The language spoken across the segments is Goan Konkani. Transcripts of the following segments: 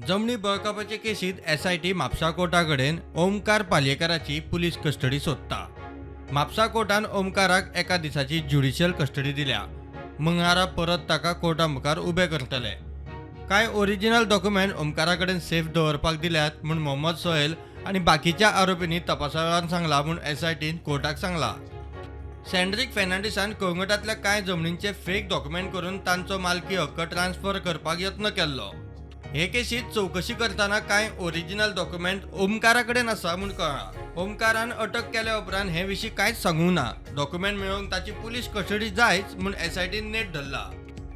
जमनी बळकावपाचे केशींत एसआयटी म्हापसा कोर्टा कडेन ओमकार पालयेकाराची पुलीस कस्टडी सोदता. म्हापसा कोर्टान ओमकाराक एका दिसाची ज्युडिशियल कस्टडी दिल्या. मंगळारा परत ताका कोर्टा मुखार उबे करतले. कांय ओरिजिनल डॉक्युमेंट ओमकारा कडेन सेफ दवरपाक दिल्यात म्हूण मोहम्मद सोहेल आनी बाकीच्या आरोपींनी तपासा वेळार सांगला म्हूण एसआयटीन कोर्टाक सांगला. सेंड्रीक फेर्नांडीसान कळंगूटांतल्या कांय जमनींचे फेक डॉक्युमेंट करून तांचो मालकी हक्क ट्रान्सफर करपाक यत्न केल्लो. हे केशींत चवकशी करतना कांय ओरिजिनल डॉक्युमेंट ओमकारा कडेन आसा म्हूण कळ्ळां. ओमकारान अटक केल्या उपरांत हे विशीं कांयच सांगूंक ना. डॉक्युमेंट मेळोवंक ताची पुलीस कस्टडी जायच म्हूण एसआयटीन नेट धरला.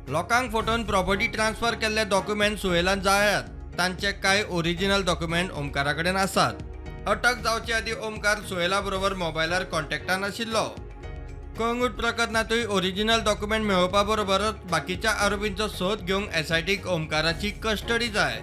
लोकांक फटोवन प्रॉपर्टी ट्रान्सफर केल्ले डॉक्युमेंट सुहेलान जाळ्यात. तांचे कांय ओरिजिनल डॉक्युमेंट ओमकारा कडेन आसात. अटक जावचे आदीं ओमकार सुहेला बरोबर मोबायलार कॉन्टॅक्टान आशिल्लो. कळंगूट प्रकरणांतूय ओरिजिनल डॉक्युमेंट मेळोवपा बरोबरच बाकीच्या आरोपींचो सोद घेवंक एसआयटीक ओमकाराची कस्टडी जाय.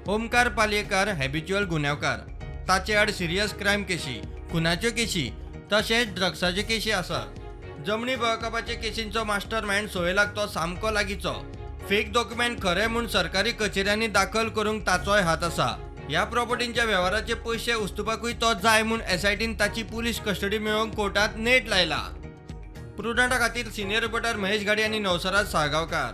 ओमकार पालयेकार हॅबिच्युअल गुन्यांवकार. ताचे आड सिरियस क्रायम केशी, खुनाच्यो केशी तशेंच ड्रग्साच्यो केशी आसात. जमनी बळकावपाचे केशींचो मास्टर मायंड सोहेलाक तो सामको लागींचो. फेक डॉक्युमेंट खरे म्हूण सरकारी कचेऱ्यांनी दाखल करूंक ताचोय हात आसा. ह्या प्रॉपर्टींच्या वेव्हाराचे पयशे उस्तुपाकूय तो जाय म्हूण एसआयटीन ताची पुलीस कस्टडी मेळोवंक कोर्टांत नेट लायला. प्रुडंटा खातीर सिनियर रिपोर्टर महेश घाडी आनी नवसराज साळगांवकार.